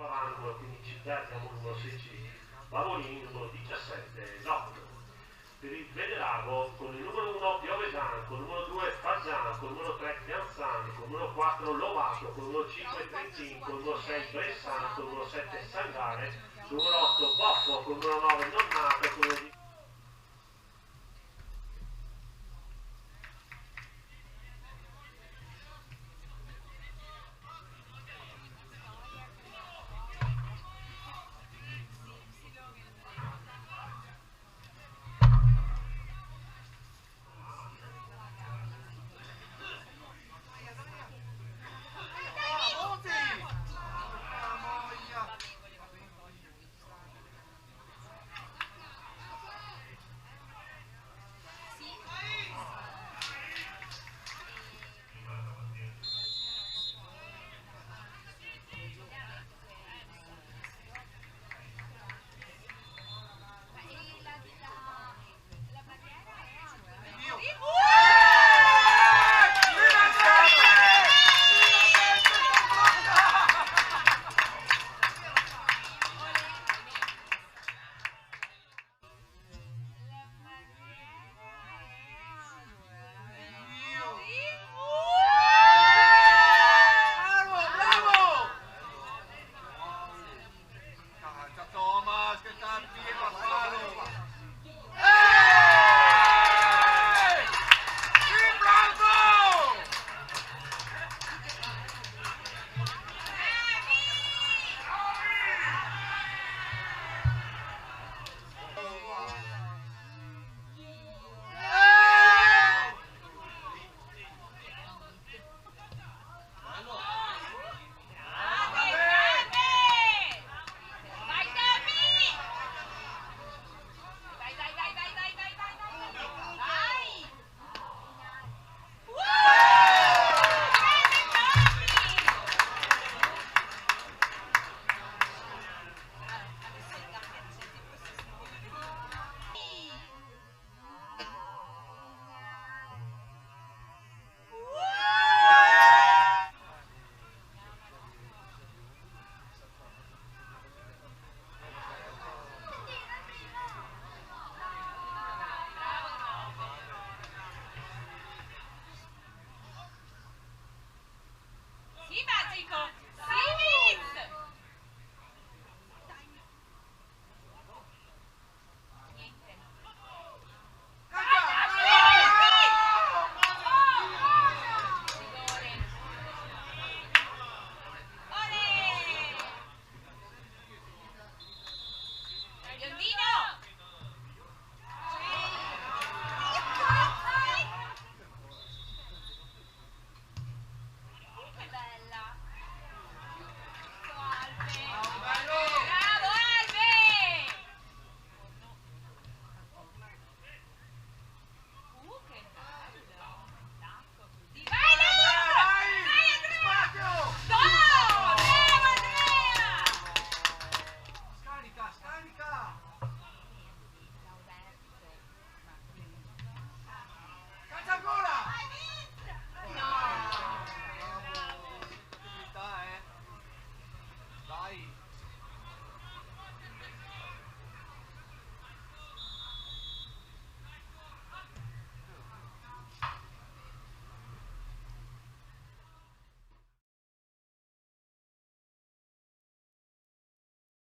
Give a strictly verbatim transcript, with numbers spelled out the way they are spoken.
Pavan, numero quindici Bergamo, numero sedici Bavolin, numero diciassette Lotto. Per il Venerago, con il numero uno Piovesan, con il numero due Fazan, con il numero tre Pianzan, con il numero quattro Lovato, con il numero cinque Trentin, con il numero sei Bressan, con il numero sette Sangare,